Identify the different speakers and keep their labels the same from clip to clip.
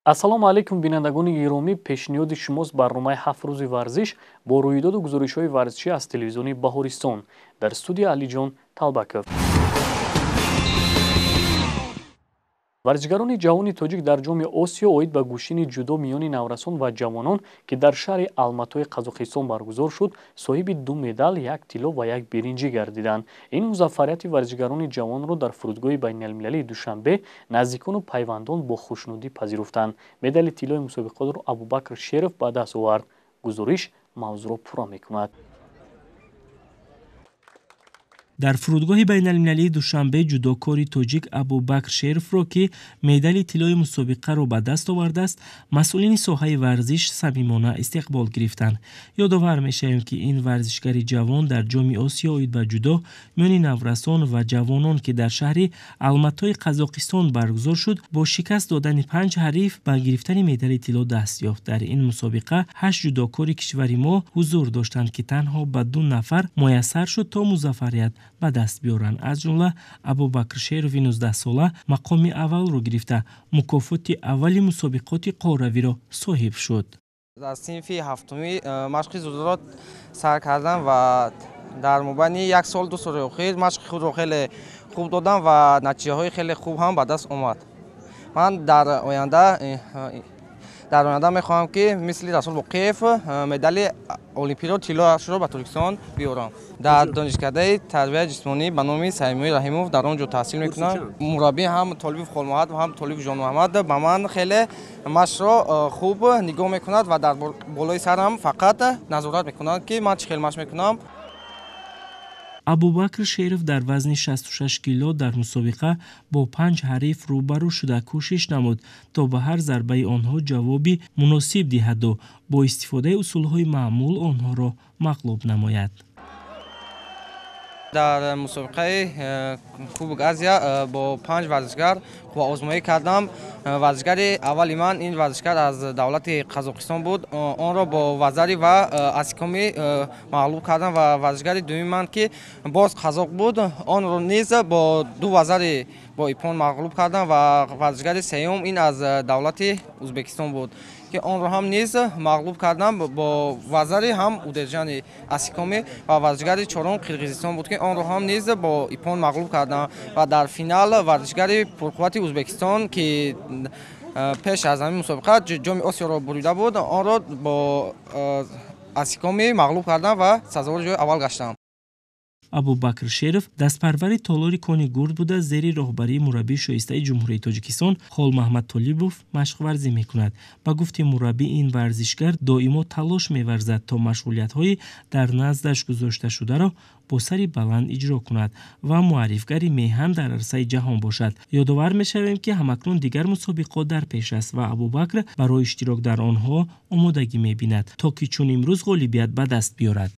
Speaker 1: Ассалому алайкум, бинандагони гиромӣ. Пешниҳоди шумост барномаи «Ҳафт рӯзи варзиш» бо рӯйдоду гузоришҳои варзишӣ аз телевизиони Баҳористон. Дар студия Алиҷон Талбаков. Варзишгарони ҷавони тоҷик дар Ҷоми Осиё оид ба гӯштини ҷудо миёни наврасон ва ҷавонон, ки дар шаҳри Алматои Қазоқистон баргузор шуд, соҳиби ду медал, як тилло ва як биринҷӣ гардиданд. Ин музаффарияти варзишгарони ҷавонро дар фурудгоҳи байналмилалии Душанбе наздикону пайвандон бо хушнудӣ пазируфтанд. Медали тиллои мусобиқотро Абубакр Шеров ба даст овард. Гузориш мавзӯъро пурра мекунад.
Speaker 2: Дар фурудгоҳи байналмилалии Душанбе ҷудокори тоҷик Абубакр Шеровро, ки медали тиллои мусобиқаро ба даст овардааст, масъулини соҳаи варзиш самимона истиқбол гирифтанд. Ёдовар мешавем, ки ин варзишгари ҷавон дар Ҷоми Осиё оид ба ҷудо миёни наврасон ва ҷавонон, ки дар шаҳри Алматои Қазоқистон баргузор шуд, бо шикаст додани панҷ ҳариф ба гирифтани медали тилло даст ёфт. Дар ин мусобиқа ҳашт ҷудокори кишвари мо ҳузур доштанд, ки танҳо ба ду нафар муяссар шуд, то музаффарият ба даст биёранд. Аз ҷумла Абубакр Шерови 19-сола мақоми аввалро гирифта, мукофоти аввали мусобиқоти қорравиро соҳиб шуд.
Speaker 3: Аз синфи ҳафтумӣ машқи ҷудоро сар кардам ва дар мобайни як сол, 2 соли охир машқи худро хеле хуб додам ва натиҷаҳои хеле хуб ҳам ба даст омад. Ман дар оянда мехоҳам, ки мисли Расул Боқиев медали олимпиро, тиллоашро ба Тоҷикистон биёрам. Дар донишкадаи тарбияи ҷисмонӣ ба номи Саимои Раҳимов дар он ҷо таҳсил мекунам. Мураббӣ ҳам Толибов Холмуҳаммад, ҳам Толибов Ҷонмуҳаммад ба ман хеле машқро хуб нигоҳ мекунад ва дар болои сарам фақат назорат мекунанд, ки ман чӣ хел машқ мекунам.
Speaker 2: Абубакр Шеров дар вазни 66 кило дар мусобиқа бо панҷ ҳариф рӯбарӯ шуда, кӯшиш намуд, то ба ҳар зарбаи онҳо ҷавоби муносиб диҳаду бо истифодаи усулҳои маъмул онҳоро мағлуб намояд.
Speaker 3: Дар мусобиқаи Кубок Азия бо панҷ варзишгар қувваозмоӣ кардам. Варзишгари аввали ман ин варзишгар аз давлати Қазоқистон буд. Онро бо вазари ва осикоми мағлуб кардам ва варзишгари дуюми ман, ки боз қазоқ буд, онро низ бо ду вазари бо иппон мағлуб кардам ва варзишгари сеюм ин аз давлати Ӯзбекистон буд, ки онро ҳам низ мағлуб кардам бо вазари ҳам удержание осикоми ва варзишгари чорум Қирғизистон буд, ки онро ҳам низ бо иппон мағлуб кардам ва дар финал варзишгари пурқуввати Ӯзбекистон, ки пеш аз ҳамин мусобиқа Ҷоми Осиёро бурида буд, онро бо осикоми мағлуб кардам ва сазовори ҷои аввал гаштам.
Speaker 2: Абубакр Шеров дастпарвари толори Кони Гурд буда, зери роҳбарии мураббии шоистаи Ҷумҳурии Тоҷикистон Холмаҳмад Толибов машқварзӣ мекунад. Ба гуфти мураббӣ, ин варзишгар доимо талош меварзад, то машғулиятҳои дар наздаш гузошташударо бо сари баланд иҷро кунад ва муаррифгари меҳан дар арсаи ҷаҳон бошад. Ёдовар мешавем, ки ҳамакнун дигар мусобиқот дар пеш аст ва Абубакр барои иштирок дар онҳо омодагӣ мебинад, то ки чун имрӯз ғолибият ба даст биёрад.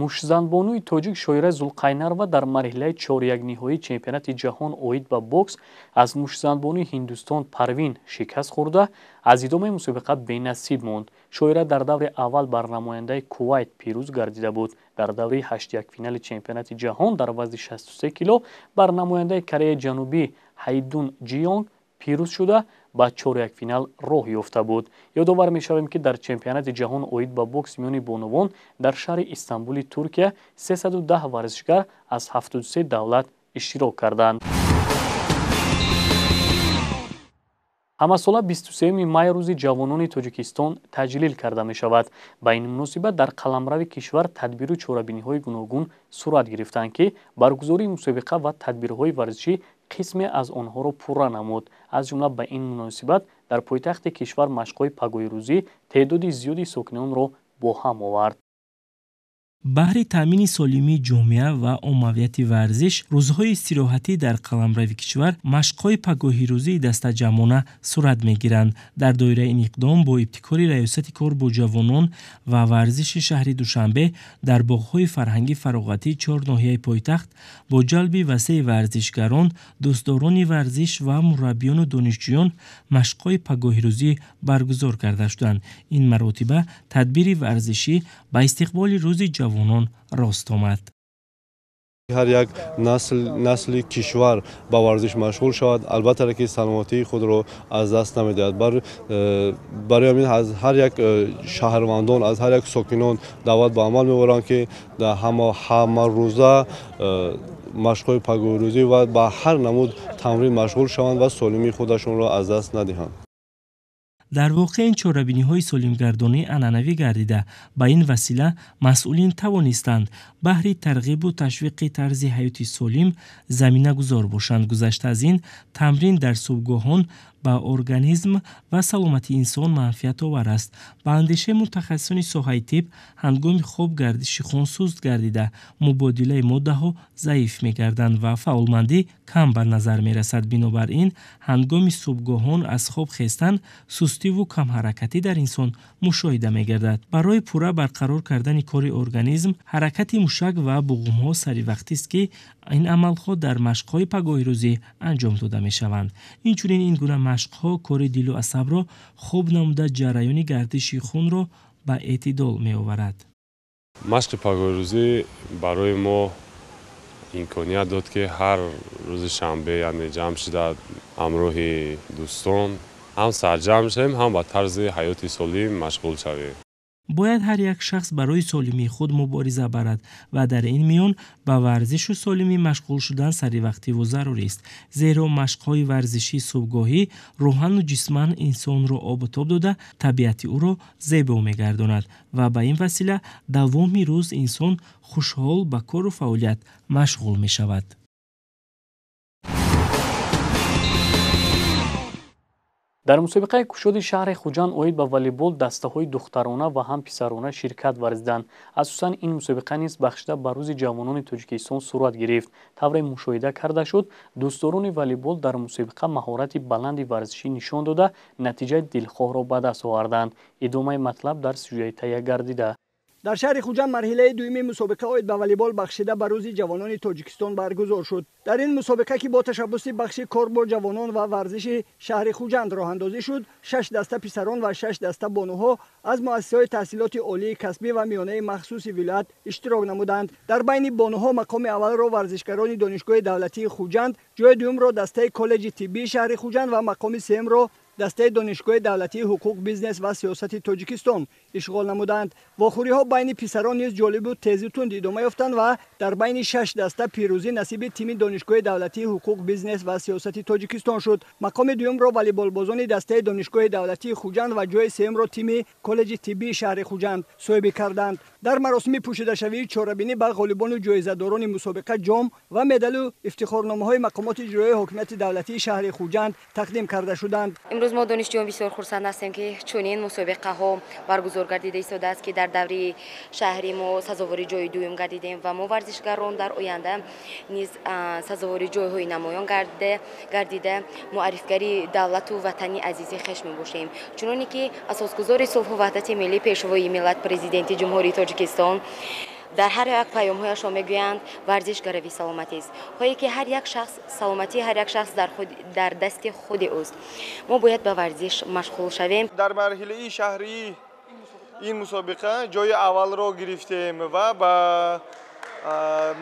Speaker 1: Муштзанбонуи тоҷик Шоира Зулқайнарова дар марҳилаи чорякниҳоии чемпионати ҷаҳон оид ба бокс аз муштзанбонуи Ҳиндустон Парвин шикаст хӯрда, аз идомаи мусобиқа бенасиб монд. Шоира дар даври аввал бар намояндаи Кувайт пирӯз гардида буд. Дар даври ҳаштякфинали чемпионати ҷаҳон дар вазни 63 кило бар намояндаи Кореяи Ҷанубӣ Ҳайдун Ҷионг пирӯз шуда, ба чорякфинал роҳ ёфта буд. Ёдовар мешавем, ки дар чемпионати ҷаҳон оид ба бокс миёни бонувон дар шаҳри Истанбули Туркия 310 варзишгар аз 73 давлат иштирок карданд. Ҳамасола 23 май Рӯзи ҷавонони Тоҷикистон таҷлил карда мешавад. Ба ин муносибат дар қаламрави кишвар тадбиру чорабиниҳои гуногун сурат гирифтанд, ки баргузории мусобиқа ва тадбирҳои варзишӣ қисме аз онҳоро пурра намуд. Аз ҷумла ба ин муносибат дар пойтахти кишвар машқҳои пагоҳирӯзӣ теъдоди зиёди сокинонро бо ҳам овард.
Speaker 2: Баҳри таъмини солимии ҷомеа ва оммавияти варзиш рӯзҳои истироҳатӣ дар қаламрави кишвар машқҳои пагоҳирӯзии дастаҷамъона сурат мегиранд. Дар доираи ин иқдом бо ибтикори Раёсати кор бо ҷавонон ва варзиши шаҳри Душанбе дар боғҳои фарҳангӣ фароғатии чор ноҳияи пойтахт бо ҷалби васеи варзишгарон, дӯстдорони варзиш ва мураббиёну донишҷӯён машқҳои пагоҳирӯзӣ баргузор карда шуданд. Ин маротиба тадбири варзишӣ ба истиқболи Рӯзи ҷавонон рост омад.
Speaker 4: Ҳар як насли кишвар ба варзиш машғул шавад, албатта ки саломатии худро аз даст намедиҳад. Барои ҳамин аз ҳар як шаҳрвандон, аз ҳар як сокинон даъват ба амал меоранд, ки ҳамарӯза машқҳои пагоҳирӯзӣ ва ба ҳар намуд тамрин машғул шаванд ва солимии худашонро аз даст надиҳанд.
Speaker 2: Дар воқеъ ин чорабиниҳои солимгардонӣ анъанавӣ гардида, ба ин васила масъулин тавонистанд баҳри тарғибу ташвиқи тарзи ҳаёти солим заминагузор бошанд. Гузашта аз ин, тамрин дар субҳгоҳон ба организм ва саломатии инсон манфиатовар аст. Ба андешаи мутахассисони соҳаи тиб, ҳангоми хоб гардиши хун суст гардида, мубодилаи моддаҳо заиф мегарданд ва фаъолмандӣ кам ба назар мерасад. Бинобар ин, ҳангоми субҳгоҳон аз хоб хестан сустиву камҳаракатӣ дар инсон мушоҳида мегардад. Барои пурра барқарор кардани кори организм, ҳаракати мушак ва буғумҳо саривақтист, ки ин амалҳо дар машқҳои пагоҳирӯзӣ анҷом дода мешаванд. Инчунин ин гуна машқҳо кори дилу асабро хуб намуда, ҷараёни гардиши хунро ба эътидол меоварад.
Speaker 5: Машқи пагоҳирӯзӣ барои мо имконият дод, ки ҳар рӯзи шанбе, яъне ҷамъ шуда ҳамроҳи дӯстон ҳам сарҷамъ шавем, ҳам ба тарзи ҳаёти солим машғул шавем.
Speaker 2: Бояд ҳар як шахс барои солимии худ мубориза барад ва дар ин миён ба варзишу солимӣ машғул шудан саривақтиву зарурист. Зеро машқҳои варзишии субҳгоҳӣ рӯҳану ҷисман инсонро обутоб дода, табиати ӯро зебо мегардонад ва ба ин васила давоми рӯз инсон хушҳол ба кору фаъолият машғул мешавад.
Speaker 1: Дар мусобиқаи кушоди шаҳри Хуҷанд оид ба волейбол дастаҳои духтарона ва ҳам писарона ширкат варзиданд. Асосан ин мусобиқа низ бахшида ба рӯзи ҷавонони Тоҷикистон сурат гирифт. Тавре мушоҳида карда шуд, дӯстдорони волейбол дар мусобиқа маҳорати баланди варзишӣ нишон дода, натиҷаи дилхоҳро ба даст оварданд. Идомаи матлаб дар сюжаи таҳия гардида.
Speaker 6: Дар шаҳри Хуҷанд марҳилаи дуюми мусобиқа оид ба волейбол бахшида ба рӯзи ҷавонони Тоҷикистон баргузор шуд. Дар ин мусобиқа, ки бо ташаббуси бахши кор бо ҷавонон ва варзиши шаҳри Хуҷанд роҳандозӣ шуд, 6 даста писарон ва 6 даста бонуҳо аз муассисаҳои таҳсилоти олии касбӣ ва миёнаи махсуси вилоят иштирок намуданд. Дар байни бонуҳо мақоми аввалро варзишгарони Донишгоҳи давлатии Хуҷанд, ҷои дуюмро дастаи коллеҷи тиббии шаҳри Хуҷанд ва мақоми сеюмро дастаи Донишгоҳи давлатии ҳуқуқ, бизнес ва сиёсати Тоҷикистон ишғол намуданд. Вохӯриҳо байни писарон низ ҷолибу тезу тунд идома ёфтанд ва дар байни 6 даста пирӯзӣ насиби тими Донишгоҳи давлатии ҳуқуқ, бизнес ва сиёсати Тоҷикистон шуд. Мақоми дуюмро волейболбозони дастаи Донишгоҳи давлатии Хуҷанд ва ҷои сеюмро тими коллеҷи тиббии шаҳри Хуҷанд соҳибӣ карданд. Дар маросими пӯшидашавии чорабинӣ ба ғолибону ҷоизадорони мусобиқа ҷом ва медалу ифтихорномаҳои мақомоти иҷроияи ҳокимияти давлатии шаҳри Хуҷанд тақдим карда шуданд.
Speaker 7: Имрӯз мо донишҷӯён бисёр хурсанд ҳастем, ки чунин мусобиқаҳо баргузор гардида истодааст, ки дар даври шаҳри мо сазовори ҷои дуюм гардидем ва мо варзишгарон дар оянда низ сазовори ҷойҳои намоён гардида муаррифгари давлату ватани азизи хеш мебошем. Чуноне ки асосгузори сулҳу ваҳдати миллӣ, пешвои миллат, президенти Ҷумҳурии Тоҷикистон дар ҳар як паёмҳояшон мегӯянд, варзиш гарави саломатист. Хоҳе ки ҳар як шахс, саломатии ҳар як шахс дар дасти худи ӯст. Мо бояд ба варзиш машғул шавем.
Speaker 8: Дар марҳилаи шаҳрии ин мусобиқа ҷои аввалро гирифтем ва ба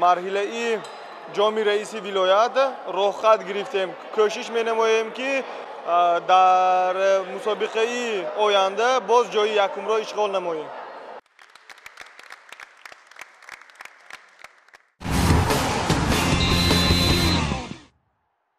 Speaker 8: марҳилаи ҷоми раиси вилоят роҳхат гирифтем. Кӯшиш менамоем, ки дар мусобиқаи оянда боз ҷои якумро ишғол намоем.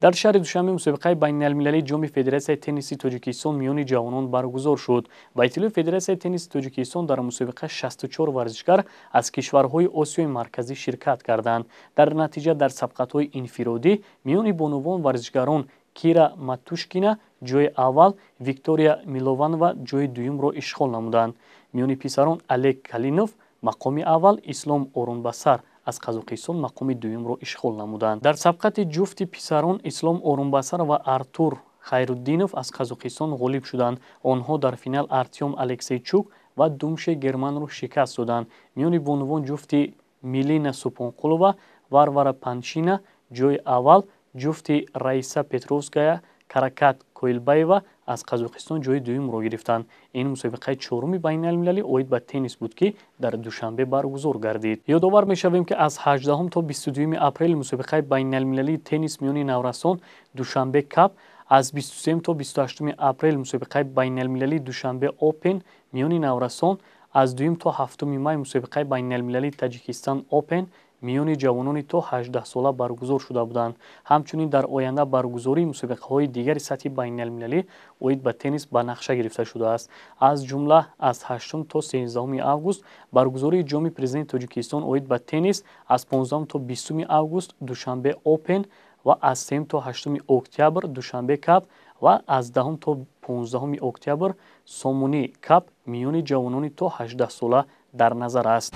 Speaker 1: Дар шаҳри Душанбе мусобиқаи байналмилалии ҷоми Федератсияи тенниси Тоҷикистон миёни ҷавонон баргузор шуд. Ба иттилои Федератсияи тенниси Тоҷикистон дар мусобиқа 64 варзишгар аз кишварҳои Осиёи Марказӣ ширкат карданд. Дар натиҷа дар сабқатҳои инфиродӣ миёни бонувон варзишгарон Кира Матушкина ҷои аввал, Виктория Милованова ҷои дуюмро ишғол намуданд. Миёни писарон Олег Калинов мақоми аввал, Ислом Орунбасар аз Қазоқистон мақоми дуюмро ишғол намуданд. Дар сабқати ҷуфти писарон Ислом Орунбасар ва Артур Хайруддинов аз Қазоқистон ғолиб шуданд. Онҳо дар финал Артём Алексейчук ва Думше Германро шикаст доданд. Миёни бонувон ҷуфти Милина Супонқулова, Варвара Паншина ҷои аввал, ҷуфти Раиса Петровская, Каракат Коилбаева аз Қазоқистон ҷои дуюмро гирифтанд. Ин мусобиқаи чоруми байналмилалӣ оид ба теннис буд, ки дар Душанбе баргузор гардид. Ёдовар мешавем, ки аз 18 то 22 апрел мусобиқаи байналмилалии теннис миёни наврасон Душанбе Кап, аз 23 то 28 апрел мусобиқаи байналмилалии Душанбе Опен миёни наврасон, аз 2 то 7 май мусобиқаи байналмилалии Таҷикистан Опен миёни ҷавонони то 18 сола баргузор шуда буданд. Ҳамчунин дар оянда баргузории мусобиқаҳои дигари сатҳи байналмилалӣ оид ба теннис ба нақша гирифта шудааст. Аз ҷумла аз 8 то 13 август баргузории ҷоми президенти Тоҷикистон оид ба теннис, аз 15 то 20 август Душанбе Опен ва аз 3 то 8 октябр Душанбе Кап ва аз 10 то 15 октябр Сомонӣ Кап миёни ҷавонони то 18 сола дар назар аст.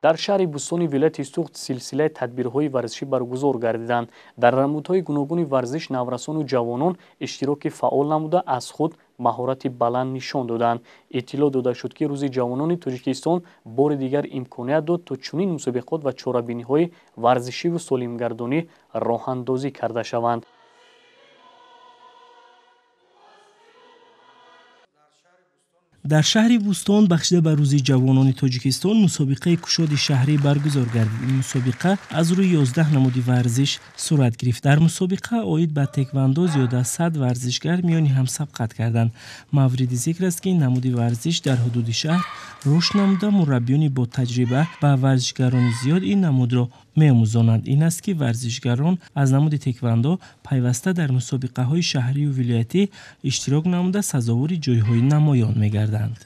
Speaker 1: Дар шаҳри Бӯстони вилояти Суғд силсилаи тадбирҳои варзишӣ баргузор гардиданд. Дар намудҳои гуногуни варзиш наврасону ҷавонон иштироки фаъол намуда, аз худ маҳорати баланд нишон доданд. Иттилоъ дода шуд, ки рӯзи ҷавонони Тоҷикистон бори дигар имконият дод, то чунин мусобиқот ва чорабиниҳои варзишиву солимгардонӣ роҳандозӣ карда шаванд.
Speaker 2: Дар шаҳри Бӯстон бахшида ба рӯзи ҷавонони Тоҷикистон мусобиқаи кушоди шаҳрӣ баргузор гардид. Ин мусобиқа аз рӯи 11 намуди варзиш сурат гирифт. Дар мусобиқа оид ба теквандо зиёда аз 100 варзишгар миёни ҳам сабқат карданд. Мавриди зикр аст, ки ин намуди варзиш дар ҳудуди шаҳр рушд намуда, мураббиёни бо таҷриба ба варзишгарони зиёд ин намудро меомӯзонанд. Ин аст, ки варзишгарон аз намуди теквандо пайваста дар мусобиқаҳои шаҳрию вилоятӣ иштирок намуда, сазовори ҷойҳои намоён мегарданд.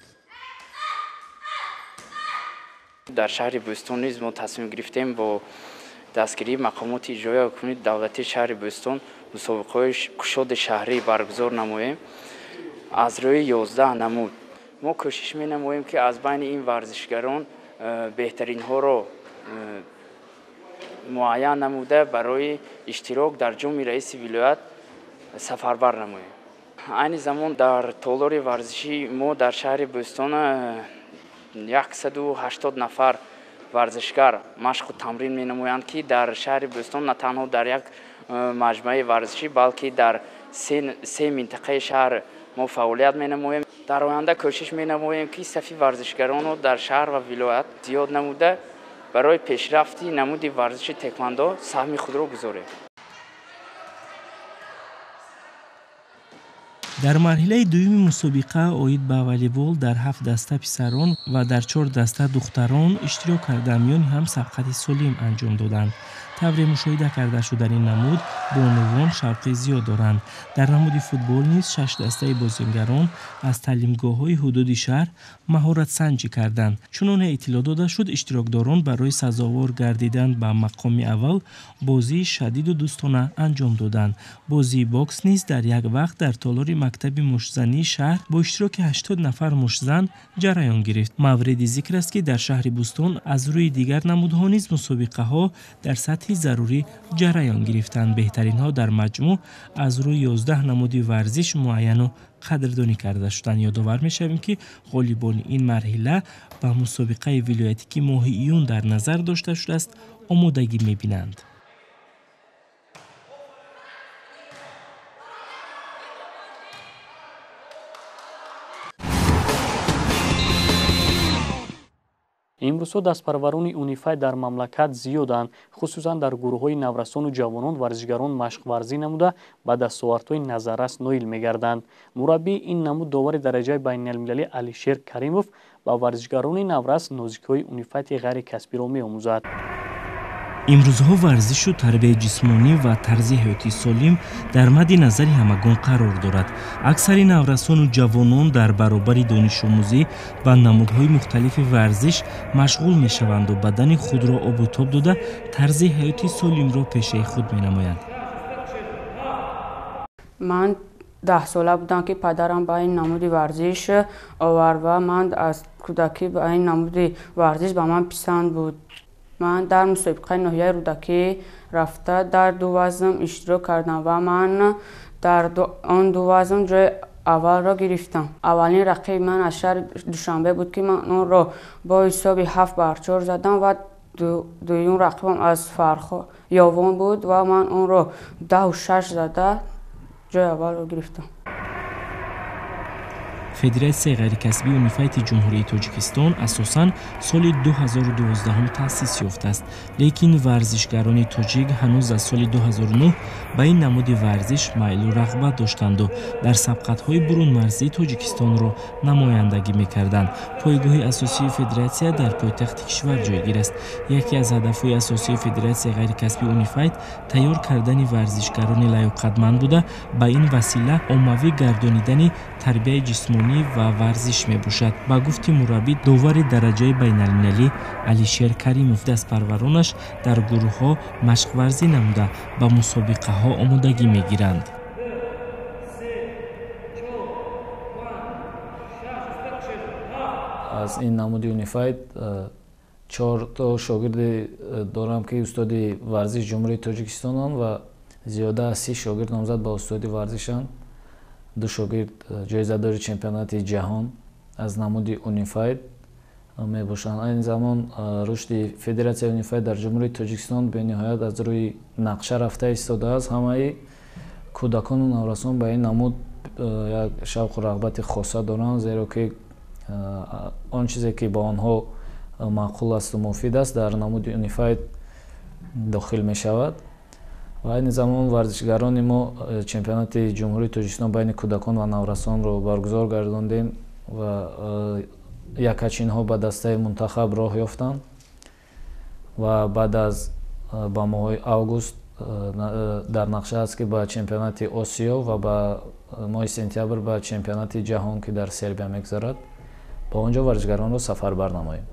Speaker 9: Дар шаҳри Бӯстон низ мо тасмим гирифтем бо дастгирии мақомоти иҷроияи ҳукумати давлатии шаҳри Бӯстон мусобиқаҳои кушоди шаҳрӣ баргузор намоем аз рӯи 11 намуд. Мо кӯшиш менамоем, ки аз байни ин варзишгарон беҳтаринҳоро муайян намуда, барои иштирок дар ҷоми раиси вилоят сафарбар намоем. Айни замон дар толори варзишии мо дар шаҳри Бӯстон 180 нафар варзишгар машқу тамрин менамоянд, ки дар шаҳри Бӯстон на танҳо дар як маҷмӯаи варзишӣ, балки дар се минтақаи шаҳр мо фаъолият менамоем. Дар оянда кӯшиш менамоем, ки сафи варзишгаронро дар шаҳр ва вилоят зиёд намуда, барои пешрафти намуди варзиши теквандо саҳми худро гузорем.
Speaker 2: Дар марҳилаи дуюми мусобиқа оид ба волейбол дар 7 даста писарон ва дар 4 даста духтарон иштирок карда, миёни ҳам сабқати солим анҷом доданд. Тавре мушоҳида карда шуд, дар ин намуд бонувон шавқи зиёд доранд. Дар намуди футбол низ 6 дастаи бозингарон аз таълимгоҳҳои ҳудуди шаҳр маҳоратсанҷӣ карданд. Чуноне иттилоъ дода шуд, иштирокдорон барои сазовор гардидан ба мақоми аввал бозии шадиду дӯстона анҷом доданд. Бозии бокс низ дар як вақт дар толори мактаби муштзании шаҳр бо иштироки 80 нафар муштзан ҷараён гирифт. Мавриди зикр аст, ки дар шаҳри Бӯстон аз рӯи дигар намудҳо низ мусобиқаҳо дар сатҳи зарурӣ ҷараён гирифтанд. Беҳтаринҳо дар маҷмӯъ аз рӯи 11 намуди варзиш муайяну қадрдонӣ карда шуданд. Ёдовар мешавем, ки ғолибони ин марҳила ба мусобиқаи вилоятӣ, ки моҳи июн дар назар дошта шудааст, омодагӣ мебинанд.
Speaker 1: Имрӯзҳо дастпарварони Унифай дар мамлакат зиёданд. Хусусан дар гурӯҳҳои наврасону ҷавонон варзишгарон машқварзӣ намуда, ба дастовардҳои назаррас ноил мегарданд. Мураббии ин намуд, довари дараҷаи байналмилалӣ Алишер Каримов ба варзишгарони наврас нозикиҳои унифайти ғайрикасбиро меомӯзад.
Speaker 2: Имрӯзҳо варзишу тарбияи ҷисмонӣ ва тарзи ҳаёти солим дар мадди назари ҳамагон қарор дорад. Аксари наврасону ҷавонон дар баробари донишомӯзӣ ба намудҳои мухталифи варзиш машғул мешаванду бадани худро обутоб дода, тарзи ҳаёти солимро пешаи худ менамоянд.
Speaker 10: Ман 10 сола будам, ки падарам ба ин намуди варзиш овард ва ман аз кӯдакӣ ба ин намуди варзиш ба ман писанд буд. Ман дар мусобиқаи ноҳияи Рӯдакӣ рафта дар 2 вазн иштирок кардам ва ман дар он 2 вазн ҷои аввалро гирифтам. Аввалин рақиби ман аз шаҳри Душанбе буд, ки ман онро бо ҳисоби 7-4 задам ва Дуюм рақибам аз Фархор Ёвон буд ва ман онро 10-6 зада ҷои аввалро гирифтам.
Speaker 2: Федератсияи ғайрикасбии унифайти Ҷумҳурии Тоҷикистон асосан соли 2012 таъсис ёфтааст, лекин варзишгарони тоҷик ҳанӯз аз соли 2009 ба ин намуди варзиш майлу рағбат доштанду дар сабқатҳои бурунмарзии Тоҷикистонро намояндагӣ мекарданд. Пойгоҳи асосии федератсия дар пойтахти кишвар ҷойгир аст. Яке аз ҳадафҳои асосии федератсияи ғайрикасбии унифайт тайёр кардани варзишгарони лаёқатманд буда, ба ин васила оммавӣ гардонидани тарбияи ҷисмонӣ ва варзиш мебошад. Ба гуфти мураббӣ, довари дараҷаи байналмилалӣ Алишер Каримов, дастпарваронаш дар гурӯҳҳо машқварзӣ намуда ба мусобиқаҳо омодагӣ мегиранд.
Speaker 11: Аз ин намуди унифайт 4 то шогирди дорам, ки устоди варзиш Ҷумҳурии Тоҷикистонанд ва зиёда аз 30 шогирд номзад ба устоди варзишанд. 2 шогирд ҷоизадори чемпионати ҷаҳон аз намуди унифайт мебошанд. Айни замон рушди федератсияи унифайт дар Ҷумҳурии Тоҷикистон бениҳоят аз рӯи нақша рафта истодааст. Ҳамаи кӯдакону наврасон ба ин намуд як шавқу рағбати хоса доранд, зеро ки он чизе ки ба онҳо маъқул асту муфид аст дар намуди унифайт дохил мешавад. Ва айни замон варзишгарони мо чемпионати Ҷумҳурии Тоҷикистон байни кӯдакон ва наврасонро баргузор гардондем ва якачинҳо ба дастаи мунтахаб роҳ ёфтанд ва баъд аз ба моҳҳои август дар нақша аст, ки ба чемпионати Осиё ва ба моҳи сентябр ба чемпионати ҷаҳон, ки дар Сербия мегузарад, ба он ҷо варзишгаронро сафарбар намоем.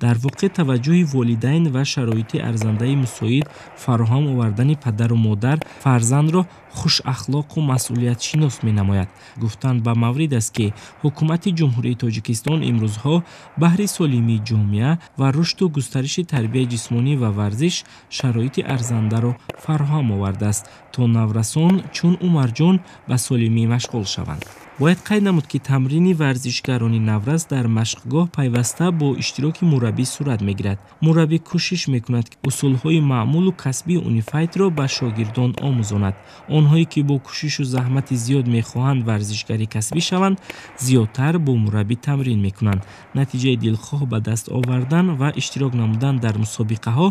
Speaker 2: Дар воқеъ таваҷҷӯҳи волидайн ва шароити арзандаи мусоид фароҳам овардани падару модар фарзандро хушахлоқу масъулиятшинос менамояд. Гуфтан ба маврид аст, ки ҳукумати Ҷумҳурии Тоҷикистон имрӯзҳо баҳри солимии ҷомеа ва рушду густариши тарбияи ҷисмонӣ ва варзиш шароити арзандаро фароҳам овардааст, то наврасон чун Умарҷон ба солимӣ машғул шаванд. Бояд қайд намуд, ки тамрини варзишгарони наврас дар машқгоҳ пайваста бо иштироки мураббӣ сурат мегирад. Мураббӣ кӯшиш мекунад, ки усулҳои маъмулу касбии унифайтро ба шогирдон омӯзонад. Онҳое ки бо кӯшишу заҳмати зиёд мехоҳанд варзишгари касбӣ шаванд, зиёдтар бо мураббӣ тамрин мекунанд. Натиҷаи дилхоҳ ба даст овардан ва иштирок намудан дар мусобиқаҳо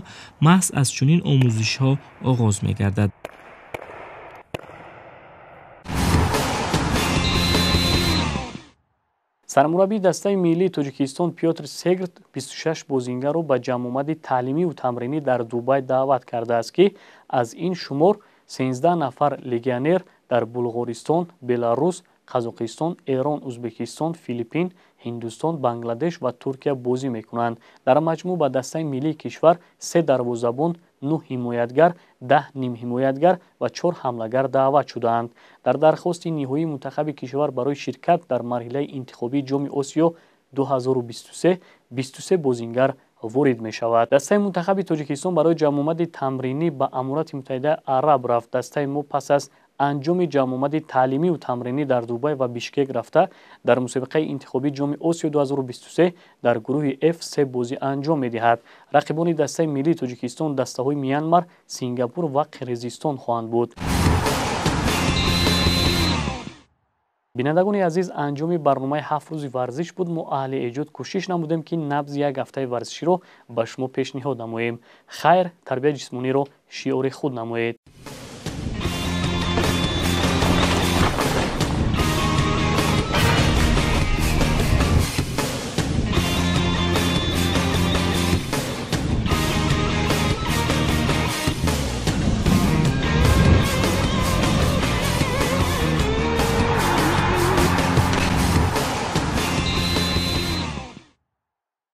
Speaker 2: маҳз аз чунин омӯзишҳо оғоз мегардад.
Speaker 1: Сармураббии дастаи миллии Тоҷикистон Пётр Сегрт 26 бозингарро ба ҷамъомади таълимиву тамринӣ дар Дубай даъват кардааст, ки аз ин шумор 13 нафар легионер дар Булғористон, Беларус, Қазоқистон, Эрон, Узбекистон, Филиппин, Ҳиндустон, Бангладеш ва Туркия бозӣ мекунанд. Дар маҷмӯъ ба дастаи миллии кишвар 3 дарвозабон, 9 ҳимоятгар, 10 нимҳимоятгар ва 4 ҳамлагар даъват шудаанд. Дар дархости ниҳоии мунтахаби кишвар барои ширкат дар марҳилаи интихобии Ҷоми Осиё 2023 23 бозингар ворид мешавад. Дастаи мунтахаби Тоҷикистон барои ҷамъомади тамринӣ ба Аморати Муттаҳидаи Араб рафт. Дастаи мо пас аз анҷоми ҷамъомади таълимиву тамринӣ дар Дубай ва Бишкек рафта дар мусобиқаи интихобии Ҷоми Осиё 2023 дар гурӯҳи F се бозӣ анҷом медиҳад. Рақибони дастаи миллии Тоҷикистон дастаҳои Мянмар, Сингапур ва Қирғизистон хоҳанд буд. Бинандагони азиз, анҷоми барномаи 7 рӯзи варзиш буд. Мо аҳли эҷод кӯшиш намудем, ки набзи як ҳафтаи варзиширо ба шумо пешниҳод намоем. Хайр, тарбияи ҷисмониро шиори худ намоед.